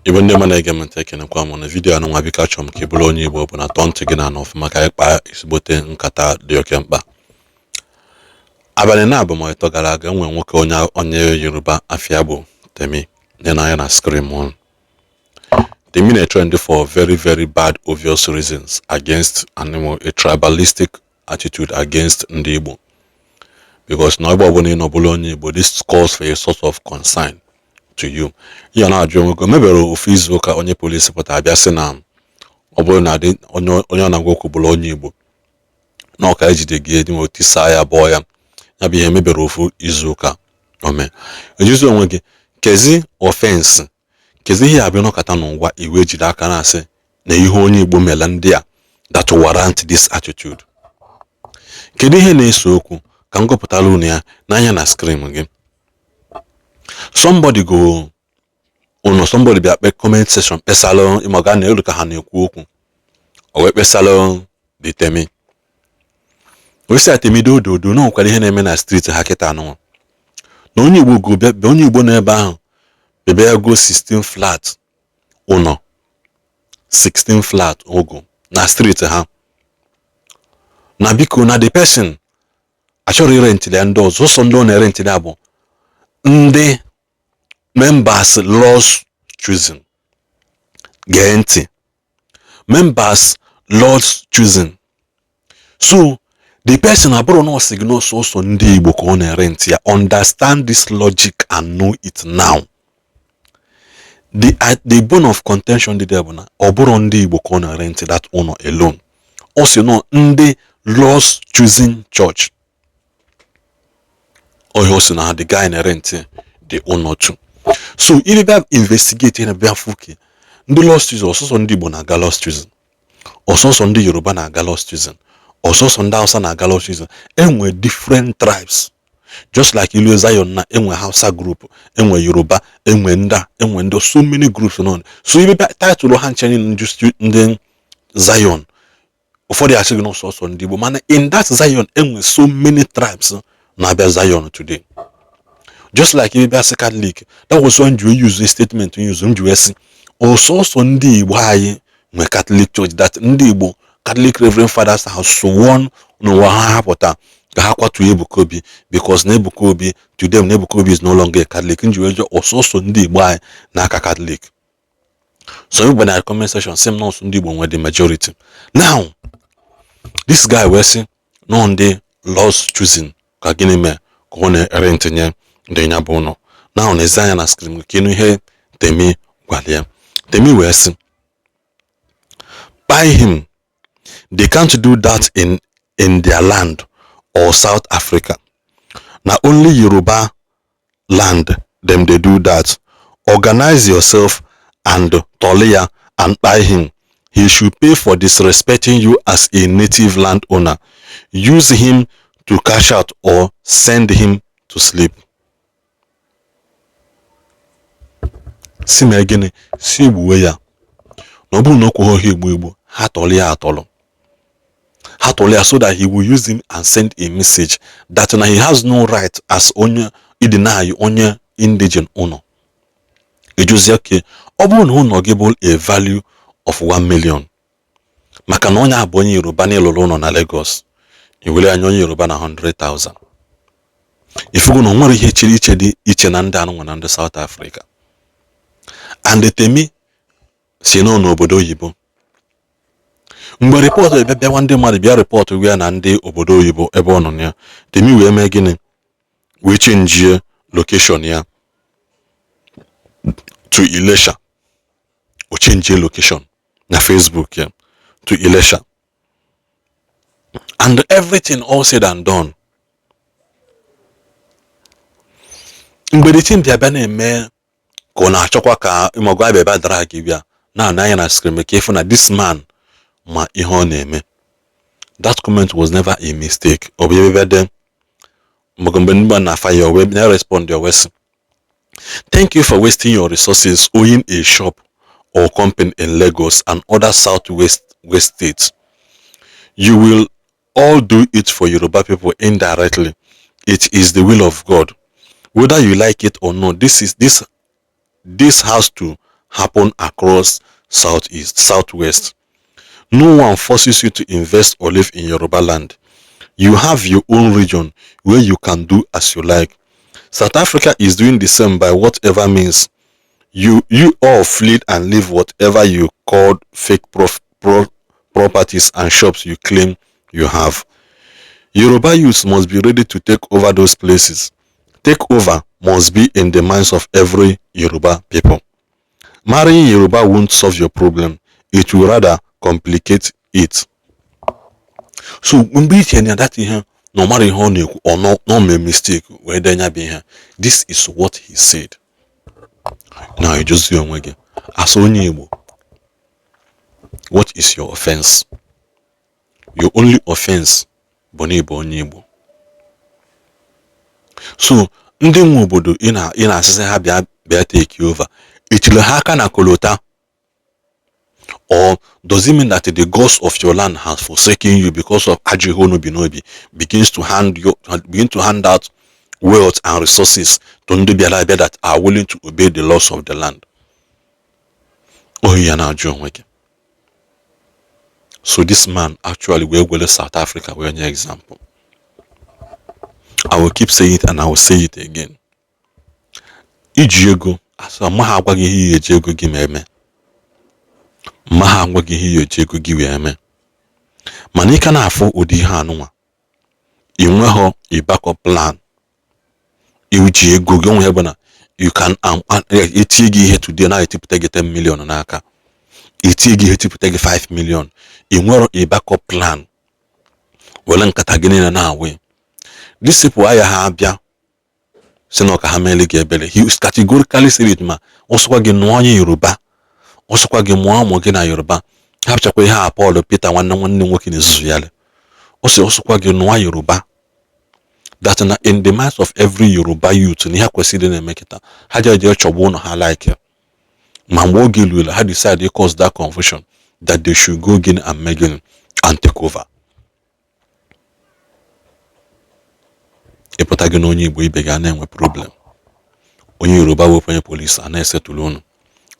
Igbo ndị ọma na-ege m ntị, ekenekwa m na video anụnwa. Biko, achọrọ m ka ị bụrụ onye Igbo bụ na tọọ ntị gị na anụ ọfụma ka anyị kpaa ezigbote nkata dị oke mkpa. Abalị na-abụ ma ịtọ gara aga, enwere nwoke onye Yoruba afa ya bụ Temi dị n'anya na screen m. Temi na-trend for very, very bad, obvious reasons against animal, a tribalistic attitude against ndị Igbo, because na ebe ọbụla ị nọ bụrụ onye Igbo, this calls for a sort of concern to you. Ya na-ajụ onwe gị, o mebere ofu izu ụka, onye polisi pụtara bịa sị na ọ bụrụ na onye ọ na-agwa okwu bụrụ onye Igbo, na ọka ejide gị edi ma tisaa ya bụọ ya. Ya bụ ihe mebere ofu izu ụka ome. Ejuzi onwe gị, kezi offence, kezi ihe abịa nọkọta n'ụwa iwe jide aka na-asị na ihe onye Igbo mere ndị a that warrant this attitude? Kedu ihe na-ese okwu? Ka m gụpụtara unu ya n'anya na screen gị. Somebody go unu, somebody bịa kpe comment section kpesalụ ịmaga na elu ka ha na-ekwu okwu. O wee kpesalụ the Temi, wee sị Temi dododo na nwekwara ihe na-eme na street ha kịta anụnwa, na onye Igbo go bịa, onye Igbo nọ ebe ahụ bịa ya go 16 flat, ụnọ 16 flat ogo na street ha, na biko, na the person achọrọ irentịrị ya ndị ọzọ, sọ ndị ọ na-erentịrị ya bụ ndị members Lord's Chosen. Gee ntị, members Lord's Chosen. So the person abụrụ na ọ sị gị n'ọsọsọ ndị Igbo ka ọ na-erentị ya. Understand this logic and know it now. The bone of contention dị there bụ na ọ bụrụ ndị Igbo ka ọ na-erentị that ụlọ alone. Ọ sị nọ ndị Lord's Chosen Church. Ọhịa ọ sị na the guy na-erentị the ụlọ to. So ife bịa investigate na bịa fụ ke ndị Lord's Chosen, ọsọsọ ndị Igbo na-aga Lord's Chosen, ọsọsọ ndị Yoruba na-aga Lord's Chosen, ọsọsọ ndị Hausa na-aga Lord's Chosen? Enwe different tribes, just like ilu Zion na enwe Hausa group, enwe Yoruba, enwe ndị a, enwe ndị, so many groups nọ. So ibe bịa title ha nche ndị Zion, ụfọdụ asị gị n'ọsọsọ ndị Igbo, mana in that Zion enwe so many tribes na-abịa Zion today, just like ibe bịa sị Catholic. That was when you use a statement use m ji wee sị ọsọsọ ndị Igbo anyị nwe Catholic Church, that ndị Igbo Catholic Reverend Fathers have sworn n'ụwa ha hapụta ka ha kwatuo Ebuka Obi, because na Ebuka Obi to them, na Ebuka Obi is no longer a Catholic. M ji wee jụọ, ọsọsọ ndị Igbo anyị n'aka Catholic? So everybody na comment section sị m nọọsụ ndị Igbo nwe the majority. Now this guy wee sị nọ ndị Lord's Chosen ka gịnị mee ka ọ na-ere ntinye ndị ya bụ ụlọ. Now na-ezi anya na screen ka ịnụ ihe Temi gwara ya. Temi wee sị, "Buy him. They can't do that in their land or South Africa. Na only Yoruba land dem dey do that. Organize yourself and Tolia and buy him. He should pay for disrespecting you as a native landowner. Use him to cash out or send him to sleep." Si mee gịnị? Si gbuwe ya, na ọ bụrụ na o kwughị egbu egbu, ha tọrọ ya atọrọ, ha tọrọ ya, so that he will use him and send a message that na he has no right as onye ideny onye indigene ụlọ. Ejuzie ke ọ bụrụ na ụlọ gị bụ a value of 1 million, maka na onye a bụ onye Yoruba na ịlụrụ ụlọ na Lagos, iwere anya onye Yoruba na 100,000, ifugo na o nwere ihe chere iche dị iche na ndị anụnwa na ndị South Africa. And Temi si nọ n'obodo oyibo mgbe report bịa bịawa, ndị mmadụ bịa report ya na ndị obodo oyibo ebe ọ nọ na ya. Temi wee mee gịnị? Wee chenjie location ya to Ilesha. O chenjie location na Facebook ya to Ilesha. And everything all said and done, mgbe the team bịa bịa na-eme ka ọ na-achọkwa ka ịmọgụ abịa bịa dara gị bịa na anya na screen ka ịfụ na this man ma ihe ọ na-eme. That comment was never a mistake. Ọ bụ ebe bịa de mgbe mgbe ndị na-afa ya wee na respond ya, wee sị, "Thank you for wasting your resources owning a shop or company in Lagos and other southwest west states. You will all do it for Yoruba people indirectly. It is the will of God. Whether you like it or not, this has to happen across Southeast, Southwest. No one forces you to invest or live in Yoruba land. You have your own region where you can do as you like. South Africa is doing the same by whatever means. You all flee and leave whatever you called fake properties and shops you claim you have. Yoruba youths must be ready to take over those places. Take over must be in the minds of every Yoruba people. Marrying Yoruba won't solve your problem. It will rather complicate it. So mgbe i chere na that ihe na ọ mara ihe ọ na-ekwu, ọ nọ na o mee mistake wee dee ya bụ ihe, this is what he said. Now ịjụzie onwe gị as onye Igbo, what is your offense? Your only offense bụ na ịbụ onye Igbo. So ndị nwe obodo ị na-asịsị ha bịa bịa take over, etiri ha aka na kolota? Or does it mean that the gods of your land has forsaken you because of ajọ ihe unu bi n'obi begins to hand you begin to hand out wealth and resources to ndị bịara abịa that are willing to obey the laws of the land? Ohi ya na-ajụ onwe gị. So this man actually wee were South Africa wee nye example. I will keep saying it and I will say it again. Iji ego asị amaghị agwa gị ihe eji ego gị ma eme, mmaha agwa gị ihe eji ego gị wee mee, mana ị ka na-afụ ụdị ihe anụnwa, ị nweghọ a backup plan. Iji ego gị onwe bụ na you can etie gị ihe today na etipụta gị 10 million n'aka, etie gị ihe tipụta gị 5 million, ị nwere a backup plan, were nkata gị niile na-awụ. These people aya ha abịa si na ọka ha meele gị ebere. He categorically said it. Ma ọsọkwa gị nụọ onye Yoruba, ọsọkwa gị mụọ ụmụ gị na Yoruba, hapụchakwa ihe a Paul Peter nwanne nwanne nwoke na-ezuzu ya. Ọ sị ọsọkwa gị nụọ Yoruba, that na in the minds of every Yoruba youth na ihe kwesịrị na-eme kịta, ha je jee chọgbu ụlọ ha like, ma mgbe oge luela, ha decide to cause that confusion that they should go gin and megin and take over. Ịpụta gị na onye Igbo ibe gị a na-enwe problem, onye Yoruba wepụ onye polisi a na-esetụlụ unu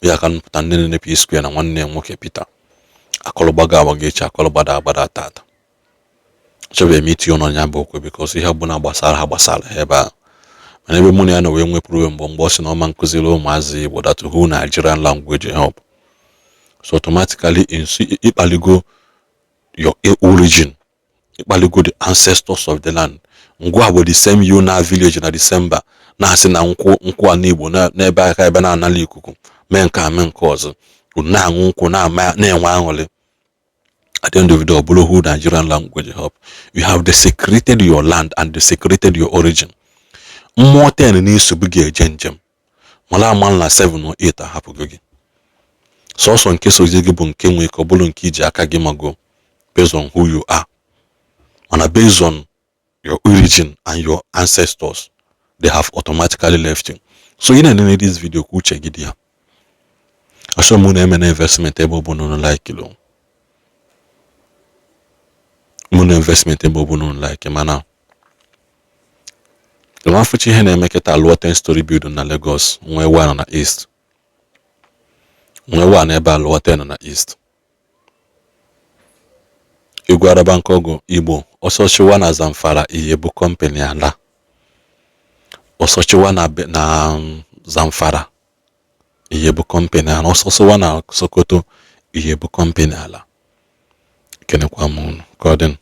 ya ka mpụta ndị na P Square na nwanne ya nwoke Peter akọlụgbago agbago echi, akọlụgbada agbada tata. Chọbịa m itinye ọnụ ya bụ okwu because ihe ọbụla gbasara ha gbasara ha ebe a. Mana ebe mụ na ya na wee nwee problem mgbe ọ sị na ọma nkụziri ụmụazị Igbo, that who Nigerian language help, so automatically ịkpaligo your origin, ịkpaligo the ancestors of the land. Ngwa bụ the same you na village na December na-asị na nkwụ nkwụ a n'Igbo n'ebe aka ebe na-anala ikuku mee nke a mee nke ọzọ, unu na-aṅụ nkwụ na-enwe aṅụrị. At the end of the day, ọ bụrụ who Nigerian language help, you have desecrated your land and desecrated your origin. Mmụọ 10 na-esogbu gị eje njem mara ama na 7 or 8 ahapụgo gị. Sọsọ nke sozi gị bụ nke nwee ka ọ bụrụ nke iji aka gị mago based on who you are, mana based on your origin and your ancestors, they have automatically left you. So ị na-enene this video ka uche gị dị ya. Achọrọ m na eme na investment ebe ọ bụla unu like lo mụ na investment ebe ọ bụla unu like, mana afụcha ihe na-eme kịta. Lụọ 10 story building na Lagos, nwee one na East, nwee one ebe a, lụọ 10 na East. Egwu araba nke ọgụ Igbo ọsọchiwa na Zamfara, ihe bụ company ala ọsọchiwa na Zamfara, ihe bụ company ala ọsọsịwa na Sokoto, ihe bụ company ala. Kenekwa m unu ka ọ dị.